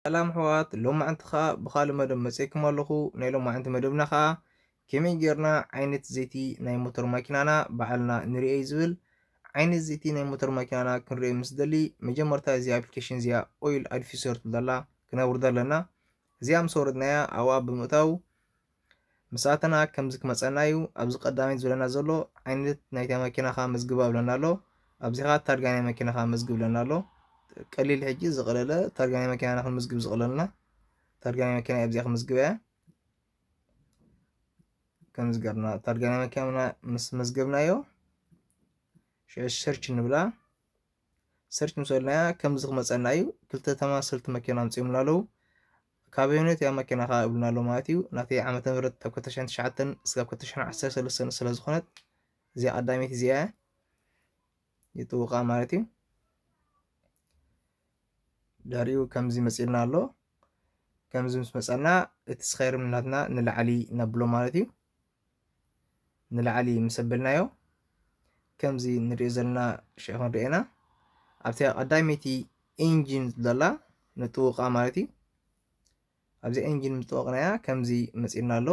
ሰላም ኣሕዋት፣ ሎማዕንቲ ኸኣ ብኻልእ መደብ መጺኤኩም ኣለኹ። ናይ ሎማዕንቲ መደብና ኸኣ ከመይ ጌርና ዓይነት ዘይቲ ናይ ሞተር ማኪናና ባዕልና ንርእዮ እዩ ዝብል። ዓይነት ዘይቲ ናይ ሞተር ማኪናና ክንርእዮ ምስ ደሊ፣ መጀመርታ እዚኣ ኣፕሊኬሽን እዚኣ ኦይል ኣድቪሰር ትብል ዘላ ክነውርዳ ኣለና። እዚኣ ምስ ኣውረድናያ ኣብኣ ብምእታው ምስ ኣተና ከምዚ ክመጸና እዩ። ኣብዚ ቀዳማይ ዝብለና ዘሎ ዓይነት ናይታ መኪናኻ መዝግባ ብለና ኣሎ። ኣብዚኻ ታርጋ ናይ መኪናኻ መዝግብ ብለና ኣሎ። ቀሊል ሕጂ ዝቐለለ ታርጋ ናይ መኪናና ክንምዝግብ ዝቐለልና ታርጋ ናይ መኪና ኣብዚኣ ክምዝግብ እያ። ከምዚ ገርና ታርጋ ናይ መኪናና ምስ መዝገብናዮ ሽዑ ሰርች ንብላ። ሰርች ምስ በልናያ ከምዚ ክመጸና እዩ። ክልተ ተመሳሰልቲ መኪና ኣምጺኦምና ኣለዉ። ካበየኖት እያ መኪናኻ ይብሉና ኣለዉ ማለት እዩ። ናተይ ዓመተ ምህረት ካብ ክልተ ሽሕን ትሽዓተን እስካብ ክልተ ሽሕን ዓሰርተ ሰለስተን ስለ ዝኾነት እዚኣ ቀዳመይቲ እዚኣ እያ። ይጥውቓ ማለት እዩ። ድሕሪኡ ከምዚ መጺእልና ኣሎ። ከምዚ ምስ መጸና እቲ ስካይሪም ናትና ንላዕሊ ነብሎ ማለት እዩ። ንላዕሊ ምስ ኣበልናዮ ከምዚ ንሪኦ ዘለና ሽዑ ክንሪኦ ኢና። ኣብቲ ቀዳመይቲ ኢንጂን ዘላ ንጥውቓ ማለት እዩ። ኣብዚ ኢንጂን ምጥዋቕናያ ከምዚ መጺእና ኣሎ።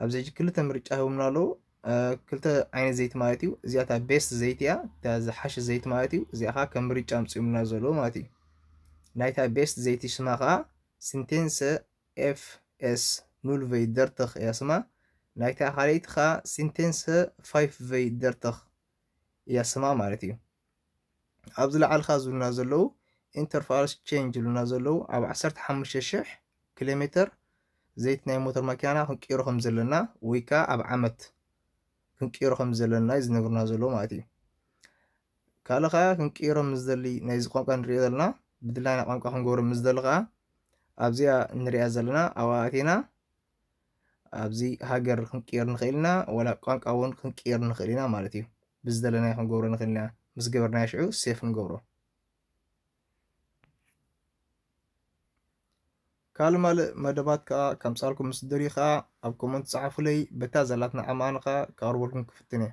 ኣብዚ ሕጂ ክልተ ምርጫ ሂቦምና ኣለዉ። እ፣ ክልተ ዓይነት ዘይቲ ማለት እዩ። እዚኣ እታ ቤስት ዘይቲ እያ፣ እታ ዝሓሸ ዘይቲ ማለት እዩ። እዚኣ ኸኣ ከም ምርጫ ኣምጺኦምና ዘለዉ ማለት እዩ። ናይታ ቤስት ዘይቲ ሽማ ኸኣ ሲንቴንሰ ኤፍ ኤስ ኑል ቨይ ደርተኽ እያ ስማ። ናይታ ካልኣይቲ ኸኣ ሲንቴንሰ ፋይፍ ቨይ ደርተኽ እያ ስማ ማለት እዩ። ኣብዚ ላዕሊ ኸኣ ዝብሉና ዘለዉ ኢንተርፋልስ ቼንጅ ዝብሉና ዘለዉ ኣብ ዓሰርተ ሓሙሽተ ሽሕ ኪሎ ሜትር ዘይቲ ናይ ሞተር ማኪናና ክንቅይሮ ከም ዘለና ወይ ከኣ ኣብ ዓመት ክንቅይሮ ከም ዘለና እዩ ዝነግሩና ዘለዉ ማለት እዩ። ካልእ ኸኣ ክንቅይሮ ምስ ዝደሊ ናይዚ ቋንቋ ንሪኦ ዘለና ብድላይና ቋንቋ ክንገብሮ ምስ ዝደሊ ኸኣ ኣብዚኣ ንሪኣ ዘለና ኣብኣ ኣቲና ኣብዚ ሃገር ክንቅይር ንኽእል ኢና፣ ወላ ቋንቋ እውን ክንቅይር ንኽእል ኢና ማለት እዩ። ብዝደለናዮ ክንገብሮ ንኽእል ኢና። ምስ ገበርናዮ ሽዑ ሴፍ ንገብሮ። ካልእ ማልእ መደባት ከኣ ከምጻልኩም ምስ ደልዩ ከኣ ኣብ ኮመንት ጸሓፉለይ፣ በታ ዘላትና ኣማን ከኣ ከቕርበልኩም ክፍትን እየ።